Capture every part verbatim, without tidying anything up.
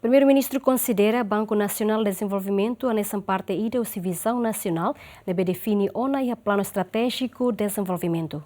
Primeiru-Ministru konsidera Banku Nasionál Dezenvolvimentu hanesan parte ida husi vizaun nasionál ne'ebé define ona iha Planu Estratéjiku Dezenvolvimentu.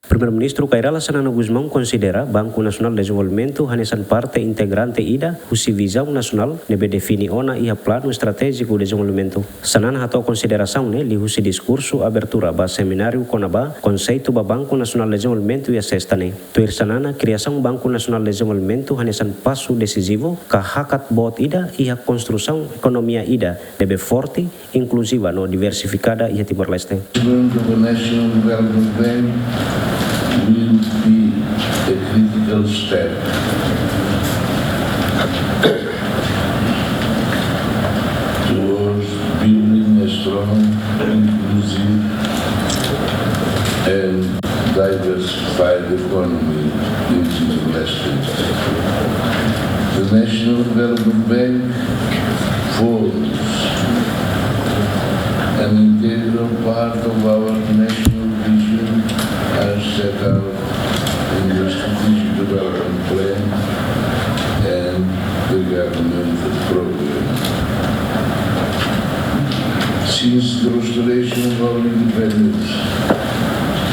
Primeiru-Ministru Kay Rala Xanana Gusmão konsidera Banku Nasionál Dezenvolvimentu hanesan parte integrante ida husi vizaun nasionál ne'ebé define ona iha Planu Estratéjiku Dezenvolvimentu. Xanana hato'o konsiderasaun ne'e liuhusi diskursu abertura ba semináriu kona-ba konseitu ba Banku Nasionál Dezenvolvimentu iha sesta ne'e. Tuir Xanana, kriasaun Banku Nasionál Dezenvolvimentu hanesan pasu desizivu ka hakat boot ida iha konstrusaun ekonomia ida ne'ebé forte, inkluziva no diversifikada iha Timor-Leste. Establishment of a national development bank will be a critical step towards building a strong, inclusive, and diversified economy in Timor-Leste. The National Development Bank forms an integral part of our national vision as set out in the Strategic Development Plan and the government program. Since the restoration of our independence,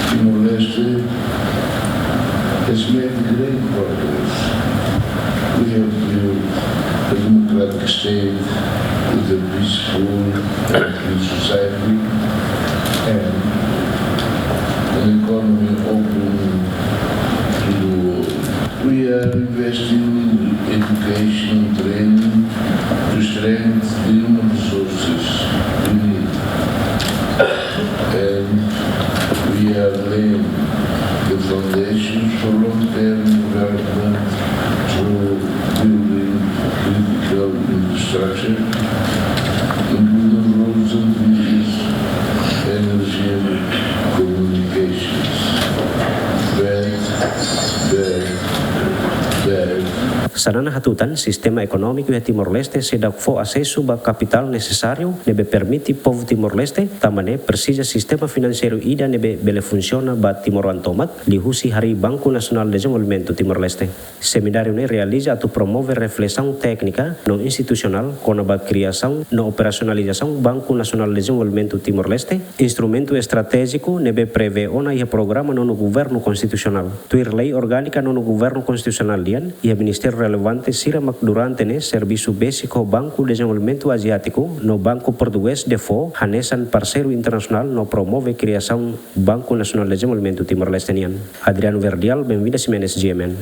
Timor-Leste has made great progress. We have built a democratic state with a peaceful and free society and an economy open to the world. We are investing in education and training to strengthen the human resources we need. And we are laying the foundations for long-term development through building critical infrastructure, including roads and bridges, energy and communications. Back, back, back. Xanana hatutan, sistema ekonómiku iha Timor-Leste seidauk fó asesu ba kapitál nesesáriu ne'ebé permite povu Timor-Leste, tanba ne'e presiza sistema finanseiru ida ne'ebé bele funsiona ba timoroan tomak, liuhusi harii Banku Nasionál Dezenvolvimentu Timor-Leste. Semináriu ne'e realiza atu promove reflesaun téknika no institusionál kona-ba kriasaun no operasionalizasaun Banku Nasionál Dezenvolvimentu Timor-Leste, instrumentu estratéjiku ne'ebé prevee ona iha programa nonu governu konstitusionál. Tuir lei orgánika nonu governu konstitusionál nian, iha ministériu relevante sira mak durante ne'e servisu besik ho Banku Dezenvolvimentu Aziátiku no Banku Portugés Defoe hanesan parseiru internasionál no promove kriasaun Banku Nasionál Dezenvolvimentu Timor-Leste nian. Adriano Verdial, Benvinda Ximenes, G M N.